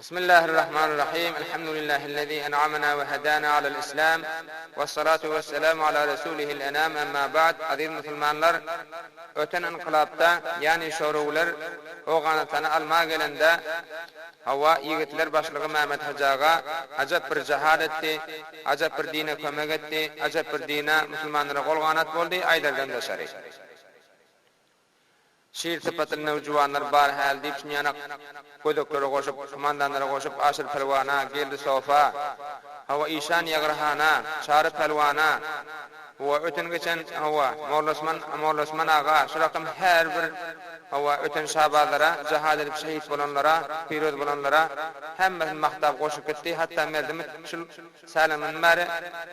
Bismillahirrahmanirrahim. Elhamdülillahi'llezî en'amena ve hedâna alel İslam. Vessalatu vesselamu ala Resulihil enam. Emma ba'd. Aziz musulmanlar, öten ynkylapda, ýagny şorowlar Owganystana alma gelende, hawa, ýigitler başlygy Mehmet Hajy aga ajap bir jihad etdi, ajap bir dine kömek etdi, ajap bir dine, musulmanlara gol-ganat boldy, aýdardan daşary. Şir sypatly nowjuwanlar bar häli diýip şunýanak gödeklere goşup, komandanlara goşup Aşyr pälwana, Geldi sofa, hawa, Işan ýagyr hana, Çary pälwana, hawa, öten-geçen, hawa, Mollasman, Mollasman aga, şu rakam her bir, hawa, öten şabazlara, jahad edip şehit bolanlara, piroz bolanlara hemmesini magtap goşup gitdi, hatda merdimi şul sälemden bäri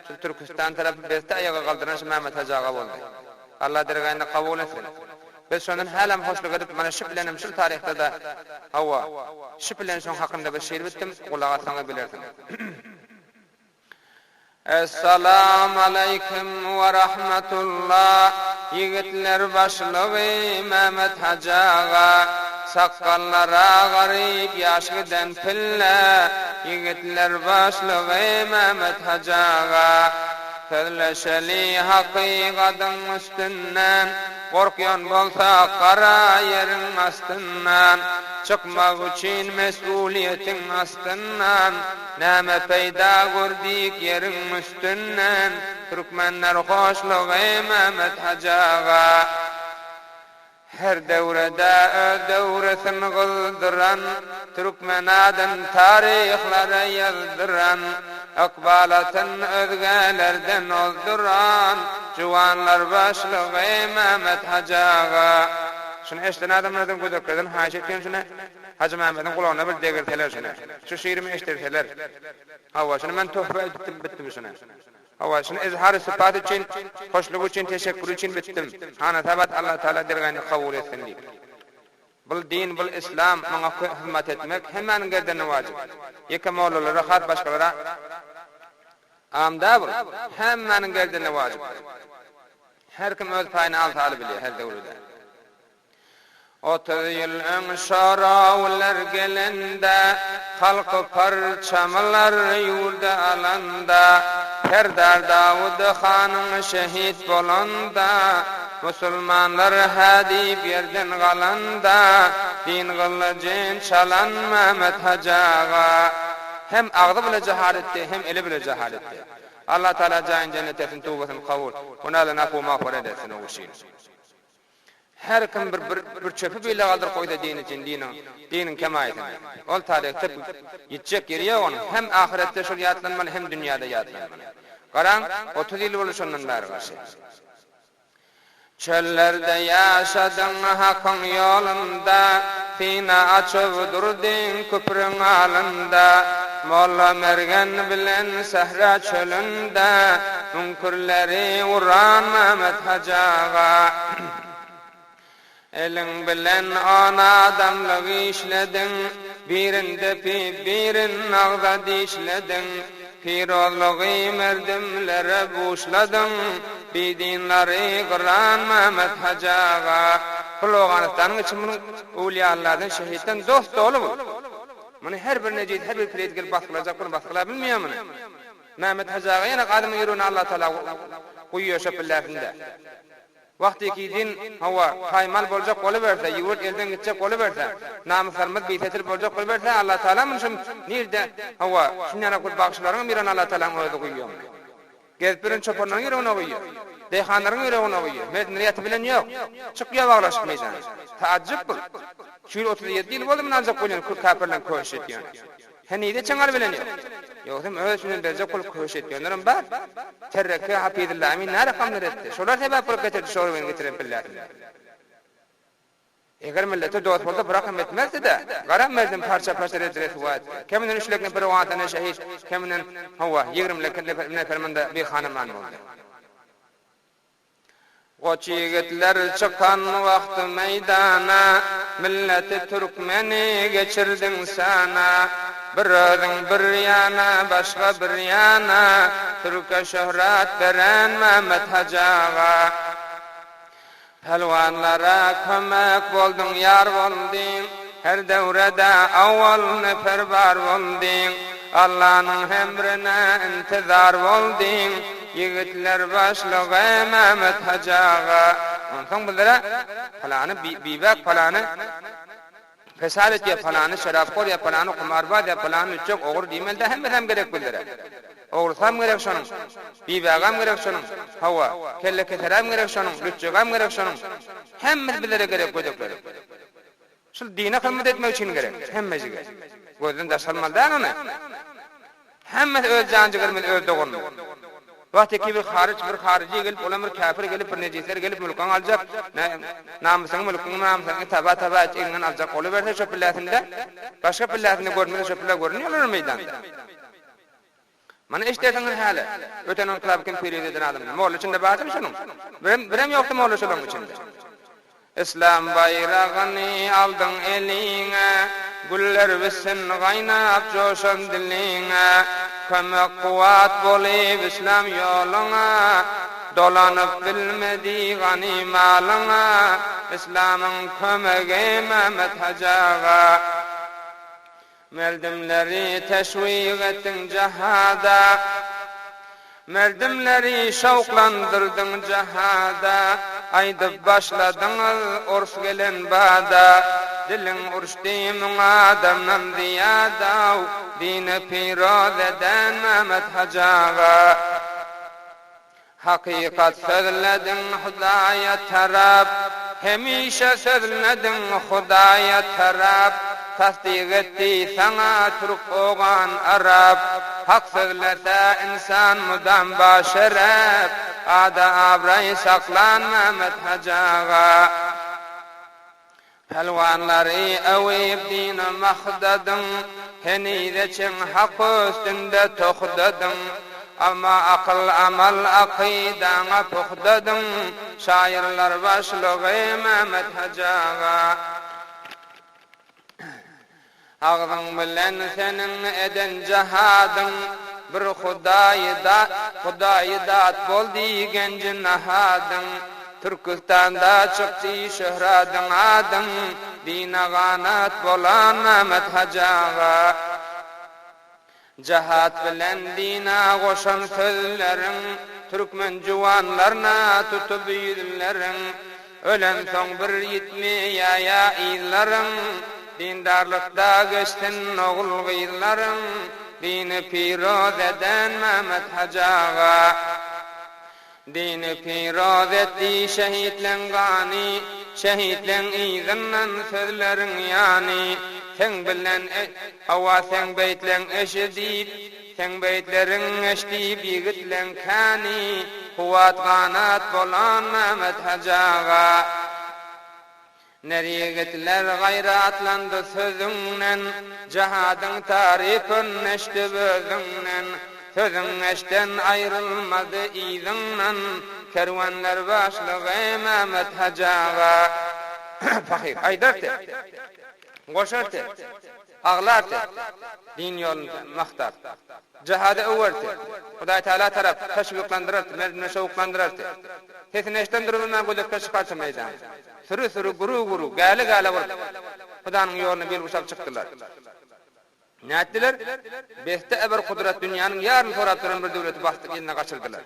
şul Türküstan tarapy beste aýaga galdyran şu Mämmet hajy aga boldy. Allah dergähinde kabul etsin. Biz şondan hälem hoşluk edip mana şu bilenem şul taryhda-da hawa şu bilen şoň hakynda bir şiir bitdim gulak assaňyz bilersiňiz. Essalam aleýkim we rahmetullah ýigitler başlygy Mehmet Hajy aga sakgallar agaryp ýaş giden pille ýigitler başlygy Mehmet Hajy aga Sözleşeli hakykadyň üstünden, Gorkýan bolsak gara ýeriň astyndan, Çykmak üçin mesgulyýetiň astyndan, Näme peýda gördük ýeriň üstünden, Türkmenler hoşlugy Mehmet Hajy aga. Her döwrede öz döwresin gyzdyran, Türkmen adyn taryhlara ýazdyran, Ykbalatyn özgelerden ozduran, Juwanlar başlygy Mehmet Hajy aga. Şuny eşden adamlardan gödeklerden haýyş etýän şuny Hajy Mehmediň gulagyna bir degirseler şuny. Şu şirimi eşdirseler. Hawa şuny men töhbe edipdim bitdim şuny. Hawa, şuny izhary sypat üçin, hoşluk üçin, teşekkür üçin bitdim. Hana sabat Allah Taala dergähinde kabul etsin diýip. Bul din, bul islam, muňa hyzmat etmek hemmäniň gerdenine wajyp. Ýeke mollalara has başgalara am däl bul. Hemmäniň gerdenine wajyp. Her kim öz paýyny alsa alybilýär her döwrüde. 30 ýyl öň şorawlar gelende, Halky parçamlar ýurdy alanda, Serdar Dawut hanyň şehit bolanda, Musulmanlar hä diýip ýerden galanda, Din gylyjyn çalan Mehmet Hajy aga. Hem agzy bile jihad etdi, hem eli bile jihad etdi. Allah Tagala jaýyny jennet etsin, tubasyny kabul, günalaryny afu magfyret etsin oguşyn. Her kim bir bir bir çöpi bile galdyryp goýsa din üçin diniň diniň kemaýatyny. Ol taryhda ýitjek ýeri ýok onuň. Hem ahyretde şol ýatlanmaly hem dünýäde ýatlanmaly. Garaň 30 ýyl boldy şondan bäri garşy. Çöllerde ýaşadyň hakyň ýolunda Syna açyp durdyň küprüň alynda Molla Mergen bilen sähra çölünde Müňkürleri uran Mehmet Hajy aga. Eliň bilen on adamlyk işlediň, Birin depip, birin agza dişlediň, Pirozlygy merdimlere buşladyň, Bidinlary gyran Mehmet Hajy aga. Bul Owganystanyň içi munuň öwlüýalylardan şehitden dos-doly bul. Muny her bir nejis, her bir pilit gelip basgylajak, muny basgylap bilmeýär muny. Mehmet Hajy aga ýene adamyň ýüregine Allatagala guýýar şo pillesinde. Wagtyky din, hawa, paýmal boljak boluberse, ýurt elden gitjek boluberse, namyslarymyz bisetir boljak boluberse, Allatagala muny şu nirde, hawa, şunýarak bir bagşylaryňam ýüregine Allatagalaň özi guýýar muny. Gezip ýören çopanlaryň ýüregine guýýar. Daýhanlaryň ýüregine guýýar. Merdimler ýatybilen ýok. Çykýar baglaşyp meýdana. Taajjyp bul. Şu ýyl 37 ýyl boldy muny aljak bolýan käpirleň köşi etýän. Henize çaňal bilen ýok. Ýogsam öz üstünden berjek bolup köşi etýänlerem bar. Terreki Hafyzylla Emin nä rakamlar etdi? Şolar sebäp bolup getirdi şory getiren pilläsini. Eger millete dost bolsa bu rakam etmezdi-de. Gara merdim parça-parça red-reswa etdi. Keminden üç lek neper owganystanda şehit, keminden, hawa, ýigrimi lek neper munda bihanaman boldy. Goç ýigitler çykan wagty meýdana, Milleti türkmeni geçirdiň sana. Bir özüň bir ýana, başga bir ýana, Türke şöhrat beren Mehmet Hajy aga. Pälwanlara kömek bolduň, ýar bolduň. Her döwrede owal nefer bar boldyň, Allanyň emrine intizar boldyň, Ýigitler başlygy Mehmet hajy aga. Onsoň bizlere palany bibäk palany pesat etýär, palany şeraphor ýa palany humarbaz ýa palany lütjek ogry diýmeli dä hemmesem gerek bizlere. Ogrusam gerek şonuň, bibägem gerek şonuň, hawa, kellekeserem gerek şonuň, lütjegem gerek şonuň. Hemmesi bizlere gerek gödekleri. Şul dine hyzmat etmek üçin gerek hemmejige. Gözden daş salmaly däl ony. Hemmesi öz jan-jigerimiz, öz doganymyz. Wagt eki bir haryç, bir haryjy gelip, olam bir käpir gelip, bir nejisler gelip mülküňi aljak, namysyňy, mülküňi, namysyňy taba-taba et eliňden aljak boluberse şo pilläsinde, başga pilläsinde görünmese şo pillä görünýär olar meýdanda. Mana eşdersiňiz häli, öten ynkylaby kim piriz eden adamdy. Molla içinde bardymy şonuň? Birem, birem ýokdy molla şolaryň içinde. Yslam baýragyny aldyň eliňe, Güller bitsin gaýnap joşan diliňe, Kömek kuwwat bolyp yslam ýoluňa, Dolanyp bilmedi gany malyňa, Yslamyň kömegi Mehmet Hajy aga. Merdimleri teşwik etdiň jahada, Merdimleri şowklandyrdyň jahada, Aýdyp başladyňyz ors gelen bada, Diliň urşdy müň adamdan zyýada-w, Dini piroz eden Mehmet hajy aga. Hakykat sözlediň Hudaýa tarap, Hemişe sözlediň Hudaýa tarap, Tassyk etdi saňa türk, ogan, arap, Hak sözlese ynsan mudam ba şerep, Ada-abraý saklan Mehmet hajy aga. Pälwanlary öwüp dine mahdadyň, Henize çeň hak üstünde tohdadyň. Amma akyl amal akydaňa puhdadyň, Şaýyrlar başlygy Mehmet Hajy aga. Agzyň bilen seniň eden jahadyň Bir Hudaýy Hudaýy dat boldy genji nahadyň Türküstanda çykdy şöhradyň adyň Dine ganat bolan Mehmet Hajy aga. Jahat bilen dina goşan sözleriň, Türkmen juwanlarna tutup ýüzleriň, Ölensoň bir ýitmeýäýä yzlaryň, Dindarlykda geçsin ogul-gyzlaryň, Dini piroz eden Mehmet hajy aga. Dini piroz etdi şehitleň gany, Şehitleň yzyndan sözleriň ýany, Seň bilen hawa seň beýtleň eşidip, Seň beýtleriň eşdip ýigitleň käni, Kuwwat ganat bolan Mehmet hajy aga. Ner ýigitler gaýratlandy sözüňden, Jahadyň tarypyn eşdip özüňden, Sözüň eşden aýrylmady yzyňdan, Kerwenler başlygy Mehmet hajy aga. Pahyr aýdardy, goşardy. Aglardy, din ýoluny magtap. Jihada öwerdi. Hudaý Tagala tarap teşwiklandyrardy, merdimleri şowuklandyrardy. Sesini eşiden durubilmän gödekler çykardy meýdana. Süri-süri, güru-güru, gäle-gäle bolup, Hudanyň ýoluna bil guşap çykdylar. Nätdiler? Beste eber kudrat dünýäniň ýaryny sorap duran bir döwleti basdyk eline gaçyrdylar.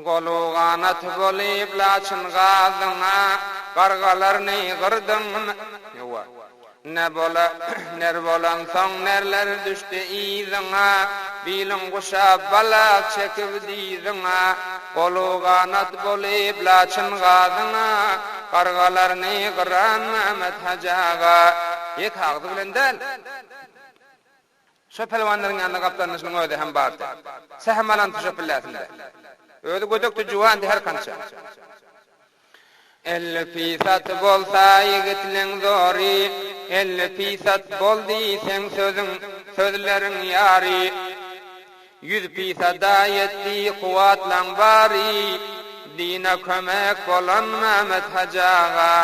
Golu-ganat bolyp laçyn gazyňa, Gargalarny gyrdyň. Ýowa. Ne bola, ner bolansoň nerler düşdi yzyňa, Biliň guşap balak çekip dyzyňa, Golu-ganat bolyp laçyn gazyňa, Gargalarny gyran Mehmet hajy aga. Ýeke agzy bilen däl. Şo pälwanlaryň ýanynda gapdalynda şunuň özi hem bardy. Sähem alandy şo pilläsinde. Özi gödekdi, juwandy her kança. 50 pisat bolsa ýigitleň zory, 50 pisat boldy seň sözüň, sözleriň ýary. Ýüz pisada ýetdi kuwwatlaň bary, Dine kömek bolan Mehmet hajy aga.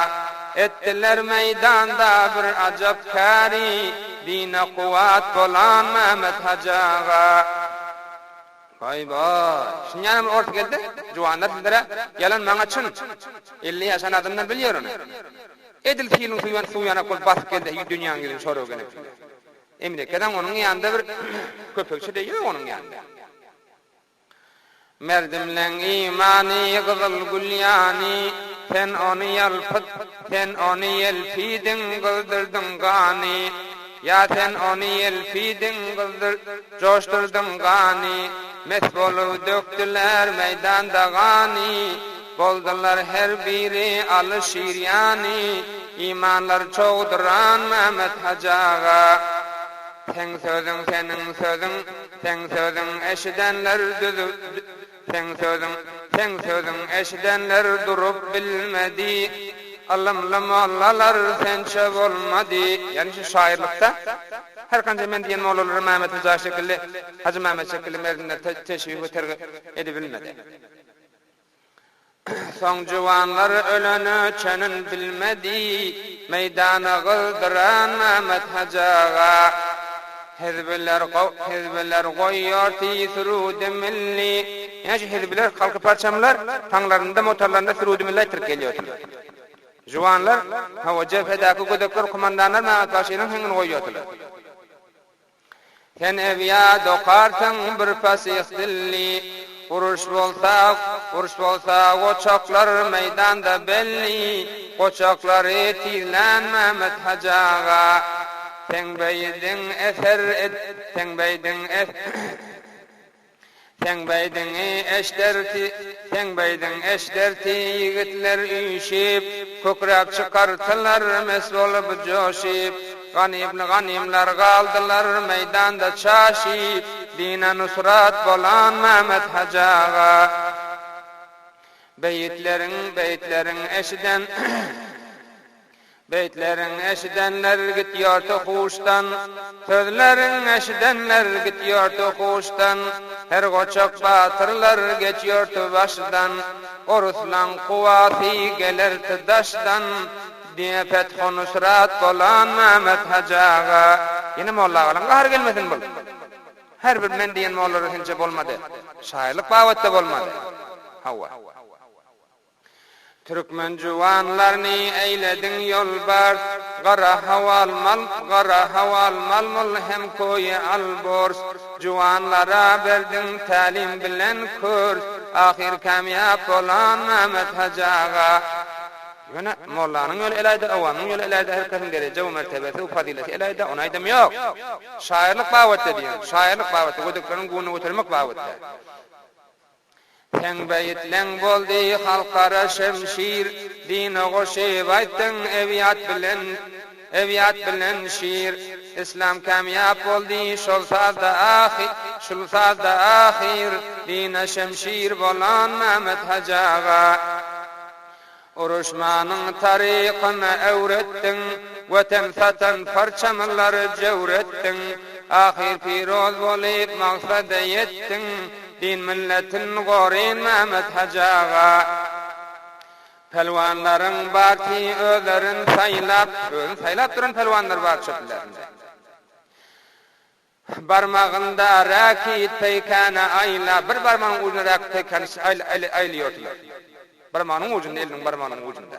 Etdiler meýdanda bir ajap käri, Dine kuwwat bolan Mehmet hajy aga. Baý-baý, şunýanam bir ors geldi, juwanlar sizlere ýalan maňa çyn. 50 ýaşan adamlar bilýär ony. Edil siliň suw suw ýanak bolup basyp geldi dünýäň ýüzüni şor öwgen etdi. Emine onuň ýanynda bir köpekçe-de ýok onuň ýanynda. Merdimleň imany gyzyl gül ýany, Sen ony ýalpyt, sen ony ýelpidiň, gyzdyrdyň gany. Ýa sen ony ýelpidiň, gyzdyr, joşdurdyň gany. Mes bolup dökdüler meýdanda gany, Boldular her biri Aly şir ýany. Imanlar çogduran Mehmet hajy aga. Seň sözüň seniň sözüň Seň sözüň eşidenler düzüp Seň sözüň Seň sözüň eşidenler durup bilmedi Ylymly mollalar sençe bolmady. Ýagny şu şaýyrlykda her kança men diýen mollalara Mämmet Hoja şekilli, Hajy Mämmet şekilli merdimler teşbih we tergip edibilmedi. Soň juwanlar ölen-öçenin bilmedi, Meýdana gyzdyran Mämmet hajy aga. Hizbiler hizbiler goýýardy sürudi milli. Ýa şu hizbiler, halky parçamlar taňlarynda, motorlarynda sürudi milli aýtdyryp gelýärdiler. Juwanlar, hawa, jebhedäki gödekler, kumandanlar Mämmet bagşynyň heňini goýýardylar. Sen ebýat okarsyň bir pasyh dilli, Uruş bolsa, uruş bolsa goçaklar meýdanda belli, Goçaklary tizlän Mehmet hajy aga. Seň beýdiň eser et, seň beýdiň es. Seň beýdiňi eşderti, seň beýdiň eşderti ýigitler üýşüp, Kükrek çykartylar mes bolup joşup, Ganybny ganymlar galdylar meýdanda çaşyp, Dine nusrat bolan Mehmet hajy aga. Beýitleriň, beýitleriň eşiden. Beýtleriň eşidenler gitýordy huşdan, Sözleriň eşidenler gitýordy huşdan, Her goçak batyrlar geçýordy başdan, Oruslaň kuwwaty gelerdi daşdan, Diýe pethu-nusrat bolan Mämmet hajy aga. Ýene molla agalaň gahary gelmesin bul. Her bir men diýen mollalar sençe bolmady. Şaýyrlyk babatda bolmady. Hawa. Türkmen juwanlaryny eýlediň ýolbars, Gara hawal mal, gara hawal malmul hem koýy albors, Juwanlara berdiň tälim bilen kürs, Ahyr kamýap bolan Mehmet hajy aga. Ýöne mollanyň ýoly elaýda, awamyň ýoly elaýda, her kesiň dereje we mertebesi we fazileti elaýda, ony aýdam ýok. Şaýyrlyk babatda diýýän, şaýyrlyk babatda, gödekleriň göwnüni götermek babatda. Seň beýitleň boldy halkara şemşir, Dine goşup aýtdyň ebýat bilen, Ebýat bilen şir. Islam kämýap boldy şol sazda ahy, Şul sazda ahyr, Dine şemşir bolan Mehmet hajy aga. Uruşmanyň tarykyny öwretdiň, Watan satan parçamlary jöwretdiň, Ahyr piroz bolyp maksada ýetdiň, Din milletin goryn Mehmet hajy aga. Pälwanlaryň barty özlerin saýlap, Özüni saýlap duran pälwanlar bar çöplärinde. Barmagynda räkit peýkany aýla, bir barmagynyň ujunda räkit peýkany aýlaýardylar. Barmagynyň ujunda, eliniň barmagynyň ujunda.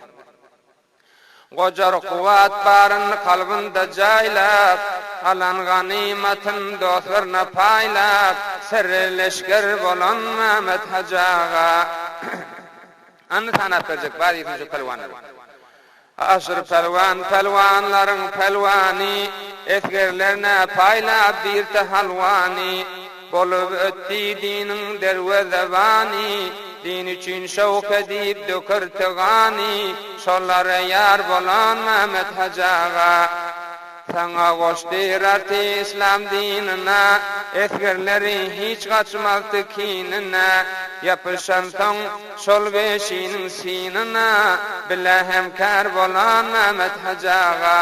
Gojar kuwwat baryn kalbynda jaýlap, alan ganymatyn dostlaryna paýlap, serre leşger bolan Mehmet hajy aga. Anny sanap berjek bar ýetim şu pälwanlary. Aşyr pälwan pälwanlaryň pälwany, Esgerlerine paýlap birte halwany, Bolup ötdi diniň derwezebany, Din üçin şowk edip dökerdi gany, Şolara ýar bolan Mehmet hajy aga. Saňa goşdy rarty yslam dynyna, Esgerleri hiç gaçmazdy kinine, Ýapyşansoň şol beşiniň synyna, Bile hemkär bolan Mehmet hajy aga.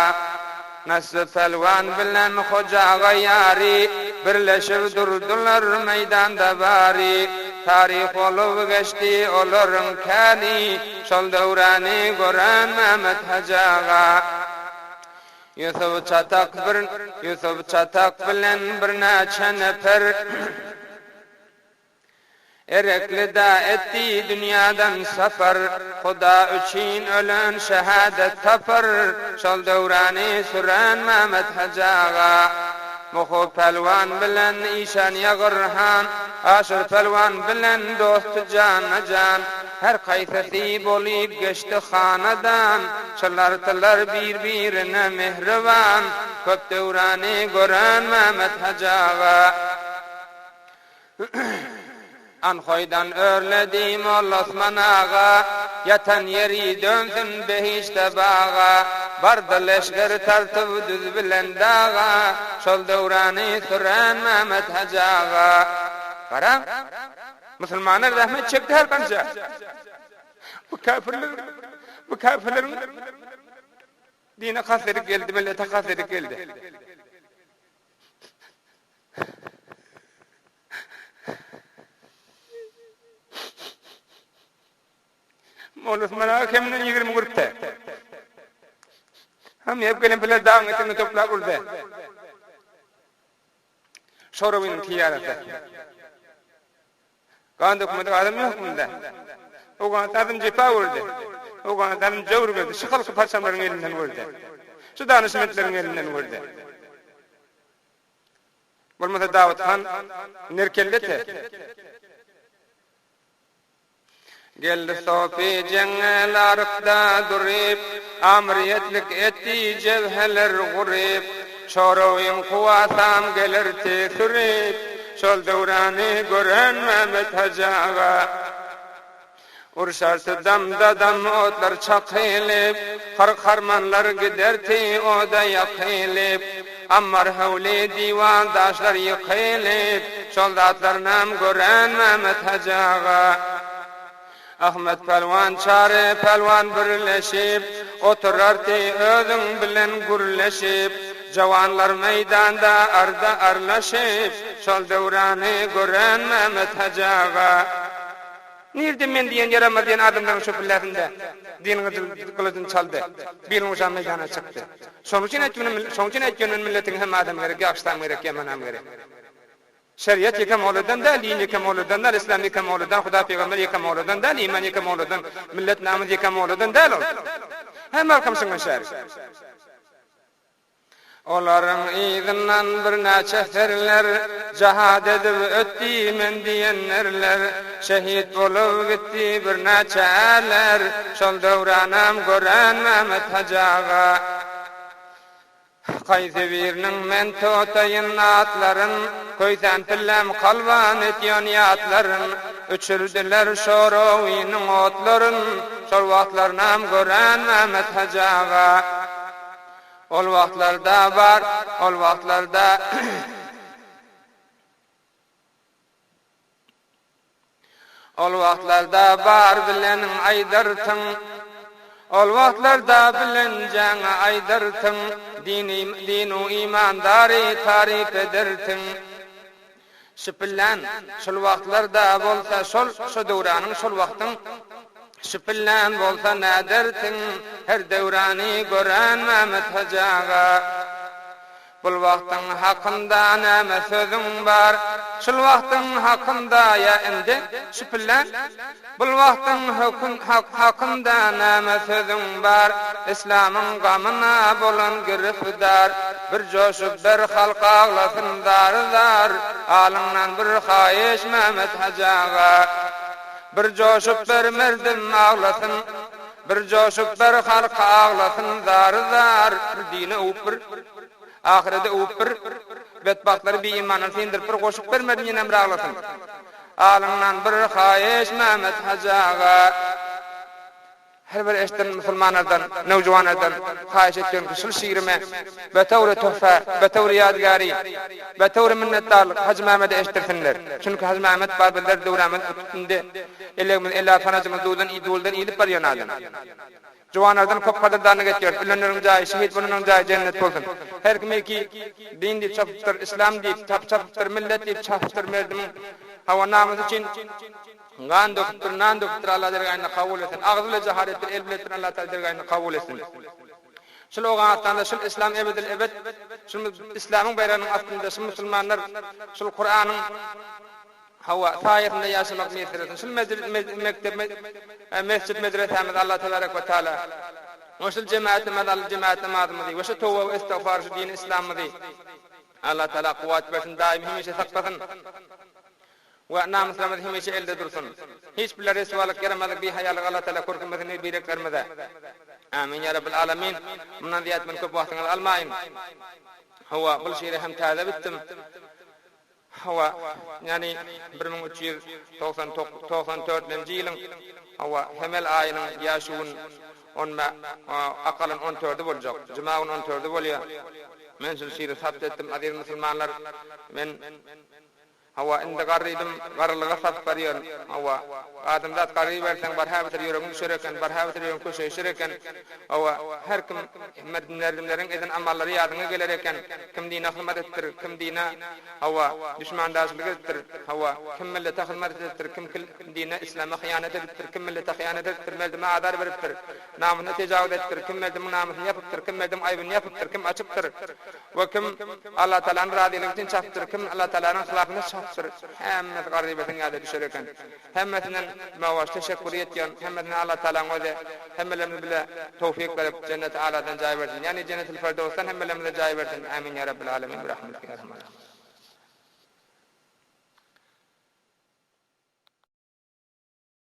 Nasly pälwan bilen Hoja aga ýary, Birleşip durdular meýdanda bary, Taryh bolup geçdi olaryň käni, Şol döwrany gören Mehmet hajy aga. Ýusup Çatak bir Ýusup Çatak bilen birnäçe neper. Ereklide etdi dünýäden sapar, Huda üçin ölen şehadet tapar, Şol döwrany süren Mehmet Hajy aga. Muhy pälwan bilen Işan Ýagyr han, Aşyr pälwan bilen dosty jana-jan, Her kaýsysy bolyp geçdi hanadan, Şylartylar bir-birine mähriban, Köp döwrany gören Mehmet Hajy aga. Anhoýdan örledi Molla Osman aga, Ýatan ýeri dönsün behişde baga, Bardy leşger tartyp düz bilen daga, Şol döwrany süren Mehmet hajy aga. Garaň, musulmanlar zähmet çekdi her gança. Bu käfirler, bu käfirleriň dine kast edip geldi, millete kast edip geldi. Molla Osman aga keminden 20 gurupdy. Hem ýep gelen piller dagyň etegine toplap urdy. Şorawynyň tiýarasy. Gan dökmedik adam ýok munda. Owganystan jepa gördi. Owganystan jowr gördi. Şu halky paçamlaryň elinden gördi. Şu danyşmentleriň elinden gördi. Bolmasa Dawut han nerkellete. Geldi sopy jeňňel arykda duryp, Amyryýetlik etdi jebheler guryp, Çoragyň kuwwatam gelerdi sürüp, Şol döwrany gören Mehmet hajy aga. Urşardy damda-dam otlar çakylyp, Kyrk harmanlar giderdi oda ýakylyp, Ammar howly diwar daşlar ýykylyp, Şol zatlarynam gören Mehmet hajy aga. Ahmet pälwan Çary pälwan birleşip, Oturardy özüň bilen gürleşip, Jawanlar meýdanda arda arlaşyp, Şol döwrany gören Mehmet hajy aga. Nirde men diýen ýaramaz diýen adamlaryň şo pilläsinde din gylyjyny çaldy, bilini guşap meýdana çykdy. Şonuň üçin aýtýan, şonuň üçin aýtýan men milletiň hemme adamy gerek, ýagşysam gerek, ýamanam gerek. Şeriat ýeke molladan däl, din ýeke molladan däl, islam ýeke molladan, Huda pygamber ýeke molladan däl, iman ýeke molladan, millet namys ýeke molladan däl ol. Hemme halkam şuňa şärik. Olaryň yzyndan birnäçe serler Jahad edip ötdi men diýenlerler Şehit bolup gitdi birnäçe ärler Şol döwranam gören Mehmet hajy aga. Kaýsy biriniň men totaýyn atlaryn Köýsän pilläm kalban etýän ýatlaryn Öçürdiler şorowynyň otlaryn Şol wagtlarynam gören Mehmet hajy aga. Ol wagtlarda bar, ol wagtlarda Ol wagtlarda bar bileniň aýdarsyň, Ol wagtlarda bilenjäňi aýdarsyň, Dini, dinu imandary taryp edersiň. Şüpillän, şol wagtlarda bolsa şol, şo döwranyň, şol wagtyň Şüpillän bolsa nädersiň, her döwrany gören Mämmet hajy aga. Bul wagtyň hakynda näme sözüň bar, Şul wagtyň hakynda ýa indi, şüpillän, Bul wagtyň höküm hakynda näme sözüň bar, Islamyň gamyna bolan girifdar, Bir joşup ber halk aglasyn zar-zar, Alyňdan bir haýyş Mehmet hajy aga. Bir joşup ber merdim aglasyn, Bir joşup ber halk aglasyn zar-zar, Bir dine öwüp bir, ahyrede öwüp bir, Betbagtlary bi-imanlary syndyryp bir goşup ber merdim ýenem bir aglasyn. Alyňdan bir haýyş Mehmet hajy aga. Her bir eşden musulmanlardan, nowjuwanlardan haýyş etýän ki şul şygrime betowry töhfe, betowry ýadygäri, betowry minnetdarlyk Hajy Mehmede eşitdirsinler. Çünki Hajy Mehmet bar bizler döwramyz ötüp indi elegimiz ela sanajymyz duzdan duldan iýlip barýan adam. Juwanlardan köp gadyrdanlyk etýäris. Ölenleriň jaýy, şehit bolanlaryň jaýy jennet bolsun. Her kim ki din diýip çapypdyr, islam diýip tap çapypdyr, millet diýip çapypdyr merdimiň hawa namysy üçin gan döküpdir, nan döküpdir Allah dergaýynda kabul etsin. Agzy bile jahad etdir, el bile etdir Allah Taala dergaýynda kabul etsin. Şul Owganystanda şul islam ebedil ebed şul islamyň baýragynyň astynda şul musulmanlar şul Kuranyň. Hawa, saýasynda ýaşamak miýesser etsin. Şul mekdep, mesjit, medresämizi Allah tebarek we taala we şul jemaatimizi Alla jemaat namazymyzy we şu toba we istigfar şu dini islamymyzy Allah taala kuwwat bersin daýym hemişe saklasyn we namyslarymyz hemişe elde dursun. Hiç bir reswalyk ýaramazlyk bihaýalyk Allah taala körkezmesin bir bireklerimize. Amin ýa Rabbel alamin. Mundan zyýat men köp wagtyňyzy almaýyn. Hawa, bul şiri hem täze bitdim. Hawa, ýagny 1394 nji ýylyň, hawa, hemel aýynyň ýa şu gün on bä, akalan on tördi boljak. Juma gün on tördi bolýa. Men şul şiri sabt etdim, aziz musulmanlar. Men, hawa, indi garrydym, garrylyga satyp barýaryn. Hawa, adamzat garryberseň, barha beter ýüregiň düşer eken, barha beter ýüregiň köşeşer eken. Hawa, her kim merdimleriň eden amallary ýadyňa geler eken, kim dine hyzmat edipdir, kim dine, hawa, duşmandaşlyk edipdir, hawa, kim millete hyzmat edipdir, kim dine, islama hyýanat edipdir, kim millete hyýanat edipdir, merdime azar beripdir, namysyna tejawuz edipdir, kim merdimiň namysyny ýapypdyr, kim merdiň aýbyny ýapypdyr, kim açypdyr we kim Allatagalanyň razylygy üçin çapypdyr, kim Allatagalanyň hylapyna çapypdyr, hemmesi garrybeseň ýada düşer eken. Hemmesinden mawaş teşekkür etýän, hemmesine Allah Tagalaň özi hemmelerimizi bile towfyk berip jenneti aladan jaý bersin. Ýagny jennetil ferdowsdan hemmelerimize jaý bersin. Amin ýa Rabbil alemin bi rahmetike ýa erhamer rahimin.